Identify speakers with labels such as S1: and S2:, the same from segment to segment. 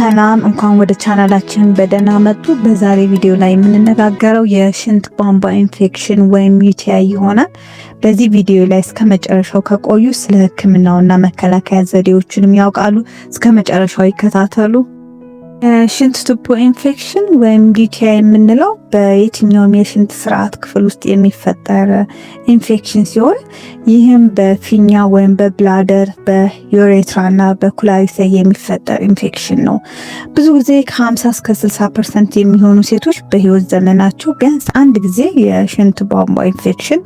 S1: ሰላም፣ እንኳን ወደ ቻናላችን በደህና መጡ። በዛሬ ቪዲዮ ላይ የምንነጋገረው የሽንት ቧንቧ ኢንፌክሽን ወይም UTI ይሆናል። በዚህ ቪዲዮ ላይ እስከ መጨረሻው ከቆዩ ስለ ሕክምናውና መከላከያ ዘዴዎችንም ያውቃሉ። እስከ መጨረሻው ይከታተሉ። የሽንት ቱቦ ኢንፌክሽን ወይም UTI የምንለው በየትኛውም የሽንት ስርዓት ክፍል ውስጥ የሚፈጠር ኢንፌክሽን ሲሆን ይህም በፊኛ ወይም በ bladder፣ በ urethra እና በኩላሊት ላይ የሚፈጠር ኢንፌክሽን ነው። ብዙ ጊዜ ከ50 እስከ 60% የሚሆኑ ሴቶች በህይወት ዘመናቸው ቢያንስ አንድ ጊዜ የሽንት ቧንቧ ኢንፌክሽን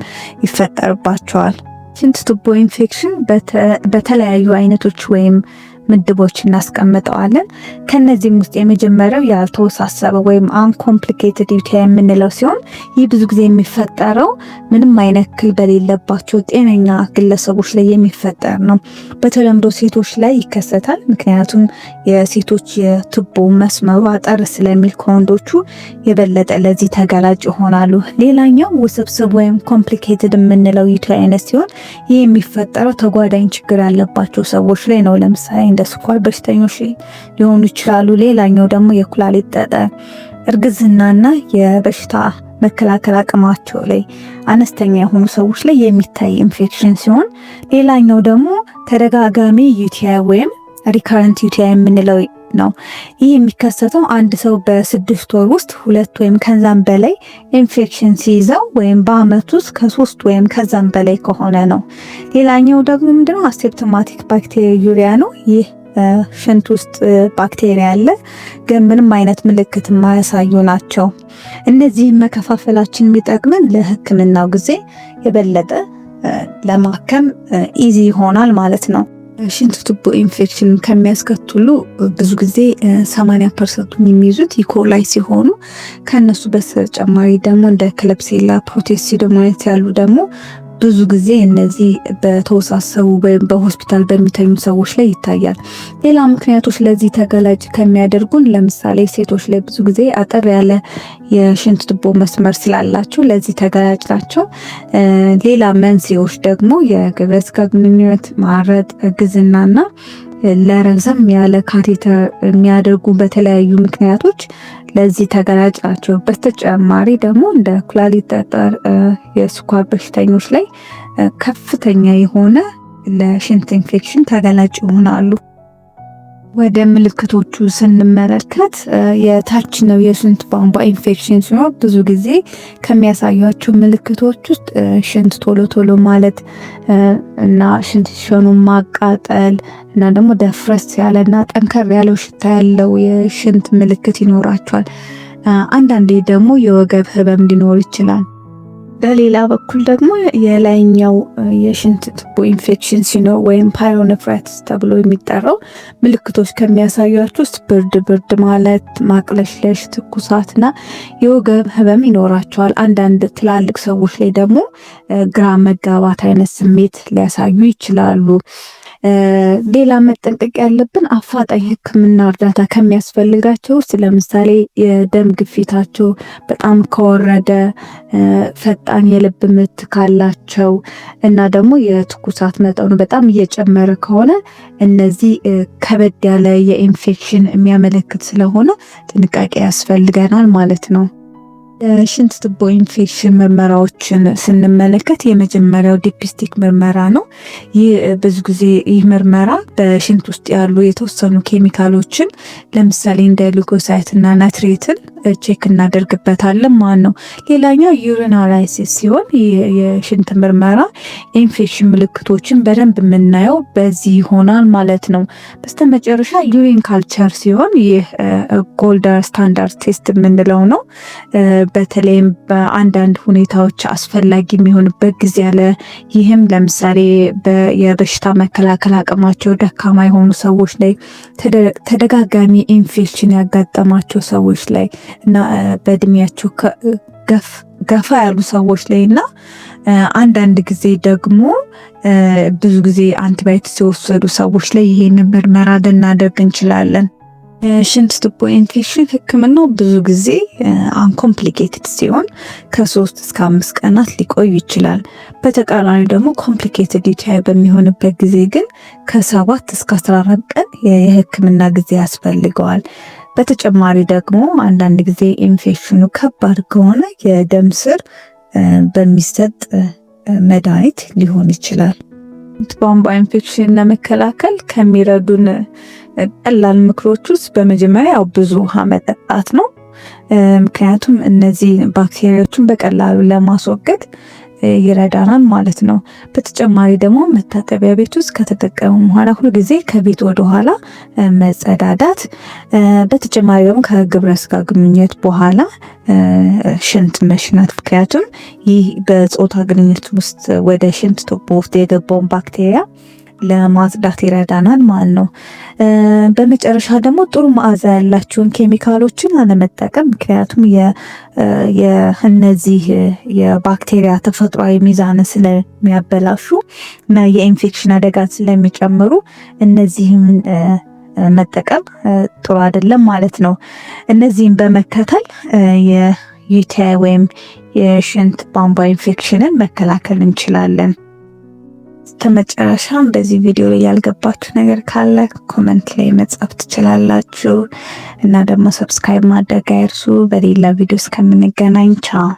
S1: ይፈጠርባቸዋል። ሽንት ቱቦ ኢንፌክሽን በተለያዩ አይነቶች ወይም ምድቦች እናስቀምጠዋለን። ከነዚህም ውስጥ የመጀመሪያው ያልተወሳሰበ ወይም uncomplicated UTI የምንለው ሲሆን ይህ ብዙ ጊዜ የሚፈጠረው ምንም አይነት እክል በሌለባቸው ጤነኛ ግለሰቦች ላይ የሚፈጠር ነው። በተለምዶ ሴቶች ላይ ይከሰታል። ምክንያቱም የሴቶች የቱቦ መስመሩ አጠር ስለሚል ከወንዶቹ የበለጠ ለዚህ ተጋላጭ ይሆናሉ። ሌላኛው ውስብስብ ወይም complicated የምንለው UTI አይነት ሲሆን ይህ የሚፈጠረው ተጓዳኝ ችግር ያለባቸው ሰዎች ላይ ነው። ለምሳሌ እንደ ስኳር በሽተኞች ሊሆኑ ይችላሉ። ሌላኛው ደግሞ የኩላሊት ጠጠር፣ እርግዝናና የበሽታ መከላከል አቅማቸው ላይ አነስተኛ የሆኑ ሰዎች ላይ የሚታይ ኢንፌክሽን ሲሆን ሌላኛው ደግሞ ተደጋጋሚ UTI ወይም recurrent UTI የምንለው ነው። ይህ የሚከሰተው አንድ ሰው በ6 ወር ውስጥ ሁለት ወይም ከዛም በላይ ኢንፌክሽን ሲይዘው ወይም በአመት ውስጥ ከሶስት ወይም ከዛም በላይ ከሆነ ነው። ሌላኛው ደግሞ ምንድነው? Asymptomatic bacteriuria ነው። ይህ ሽንት ውስጥ ባክቴሪያ አለ፣ ግን ምንም አይነት ምልክት የማያሳዩ ናቸው። እነዚህ መከፋፈላችን የሚጠቅመን ለሕክምናው ጊዜ የበለጠ ለማከም easy ይሆናል ማለት ነው። ሽንት ቱቦ ኢንፌክሽን ከሚያስከትሉ ብዙ ጊዜ 80%ቱን የሚይዙት E. coli ሲሆኑ ከእነሱ በተጨማሪ ደግሞ እንደ Klebsiella፣ Proteus፣ Pseudomonas ያሉ ደግሞ ብዙ ጊዜ እነዚህ በተወሳሰቡ ወይም በሆስፒታል በሚተኙ ሰዎች ላይ ይታያል። ሌላ ምክንያቶች ለዚህ ተጋላጭ ከሚያደርጉን ለምሳሌ ሴቶች ላይ ብዙ ጊዜ አጠር ያለ የሽንት ቱቦ መስመር ስላላቸው ለዚህ ተጋላጭ ናቸው። ሌላ መንስኤዎች ደግሞ የግብረ ስጋ ግንኙነት፣ ማረጥ፣ እርግዝናና ለረዘም ያለ catheter የሚያደርጉ በተለያዩ ምክንያቶች ለዚህ ተጋላጭ ናቸው። በተጨማሪ ደግሞ እንደ ኩላሊት ጠጠር፣ የስኳር በሽተኞች ላይ ከፍተኛ የሆነ ለሽንት ኢንፌክሽን ተጋላጭ ይሆናሉ። ወደ ምልክቶቹ ስንመለከት የታችኛው የሽንት ቧንቧ ኢንፌክሽን ሲኖር ብዙ ጊዜ ከሚያሳያቸው ምልክቶች ውስጥ ሽንት ቶሎ ቶሎ ማለት እና ሽንት ሲሸኑ ማቃጠል እና ደግሞ ደፍረስ ያለ እና ጠንከር ያለው ሽታ ያለው የሽንት ምልክት ይኖራቸዋል። አንዳንዴ ደግሞ የወገብ ህመም ሊኖር ይችላል። በሌላ በኩል ደግሞ የላይኛው የሽንት ቱቦ ኢንፌክሽን ሲኖር ወይም pyelonephritis ተብሎ የሚጠራው ምልክቶች ከሚያሳያቸው ውስጥ ብርድ ብርድ ማለት፣ ማቅለሽለሽ፣ ትኩሳትና የወገብ ህመም ይኖራቸዋል። አንዳንድ ትላልቅ ሰዎች ላይ ደግሞ ግራ መጋባት አይነት ስሜት ሊያሳዩ ይችላሉ። ሌላ መጠንቀቅ ያለብን አፋጣኝ ሕክምና እርዳታ ከሚያስፈልጋቸው ውስጥ ለምሳሌ የደም ግፊታቸው በጣም ከወረደ፣ ፈጣን የልብ ምት ካላቸው እና ደግሞ የትኩሳት መጠኑ በጣም እየጨመረ ከሆነ እነዚህ ከበድ ያለ የኢንፌክሽን የሚያመለክት ስለሆነ ጥንቃቄ ያስፈልገናል ማለት ነው። የሽንት ቱቦ ኢንፌክሽን ምርመራዎችን ስንመለከት የመጀመሪያው dipstick ምርመራ ነው። ይህ ብዙ ጊዜ ይህ ምርመራ በሽንት ውስጥ ያሉ የተወሰኑ ኬሚካሎችን ለምሳሌ እንደ leukocyte እና nitrate ን check እናደርግበታለን ማለት ነው። ሌላኛው urinalysis ሲሆን የሽንት ምርመራ የኢንፌክሽን ምልክቶችን በደንብ የምናየው በዚህ ይሆናል ማለት ነው። በስተመጨረሻ urine culture ሲሆን ይህ gold standard test የምንለው ነው። በተለይም በአንዳንድ ሁኔታዎች አስፈላጊ የሚሆንበት ጊዜ አለ። ይህም ለምሳሌ የበሽታ መከላከል አቅማቸው ደካማ የሆኑ ሰዎች ላይ፣ ተደጋጋሚ ኢንፌክሽን ያጋጠማቸው ሰዎች ላይ እና በእድሜያቸው ገፋ ያሉ ሰዎች ላይ እና አንዳንድ ጊዜ ደግሞ ብዙ ጊዜ አንቲባዮቲክስ የወሰዱ ሰዎች ላይ ይሄንን ምርመራ ልናደርግ እንችላለን። የሽንት ቱቦ ኢንፌክሽን ህክምናው ብዙ ጊዜ uncomplicated ሲሆን ከ3 እስከ 5 ቀናት ሊቆይ ይችላል። በተቃራኒው ደግሞ complicated UTI በሚሆንበት ጊዜ ግን ከ7 እስከ 14 ቀን የህክምና ጊዜ ያስፈልገዋል። በተጨማሪ ደግሞ አንዳንድ ጊዜ ኢንፌክሽኑ ከባድ ከሆነ የደም ስር በሚሰጥ መድኃኒት ሊሆን ይችላል። ቧንቧ ኢንፌክሽን ለመከላከል ከሚረዱን ቀላል ምክሮች ውስጥ በመጀመሪያ ያው ብዙ ውሃ መጠጣት ነው። ምክንያቱም እነዚህ ባክቴሪያዎችን በቀላሉ ለማስወገድ ይረዳናል ማለት ነው። በተጨማሪ ደግሞ መታጠቢያ ቤት ውስጥ ከተጠቀሙ በኋላ ሁልጊዜ ከቤት ወደኋላ መጸዳዳት። በተጨማሪ ደግሞ ከግብረ ስጋ ግንኙነት በኋላ ሽንት መሽናት፣ ምክንያቱም ይህ በጾታ ግንኙነት ውስጥ ወደ ሽንት ቱቦ ውስጥ የገባውን ባክቴሪያ ለማጽዳት ይረዳናል ማለት ነው። በመጨረሻ ደግሞ ጥሩ መዓዛ ያላቸውን ኬሚካሎችን አለመጠቀም፣ ምክንያቱም የእነዚህ የባክቴሪያ ተፈጥሯዊ ሚዛን ስለሚያበላሹ እና የኢንፌክሽን አደጋ ስለሚጨምሩ እነዚህን መጠቀም ጥሩ አይደለም ማለት ነው። እነዚህን በመከተል የ UTI ወይም የሽንት ቧንቧ ኢንፌክሽንን መከላከል እንችላለን። በመጨረሻም በዚህ ቪዲዮ ላይ ያልገባችሁ ነገር ካለ comment ላይ መጻፍ ትችላላችሁ እና ደግሞ subscribe ማድረግ አይርሱ። በሌላ ቪዲዮ እስከምንገናኝ ቻው።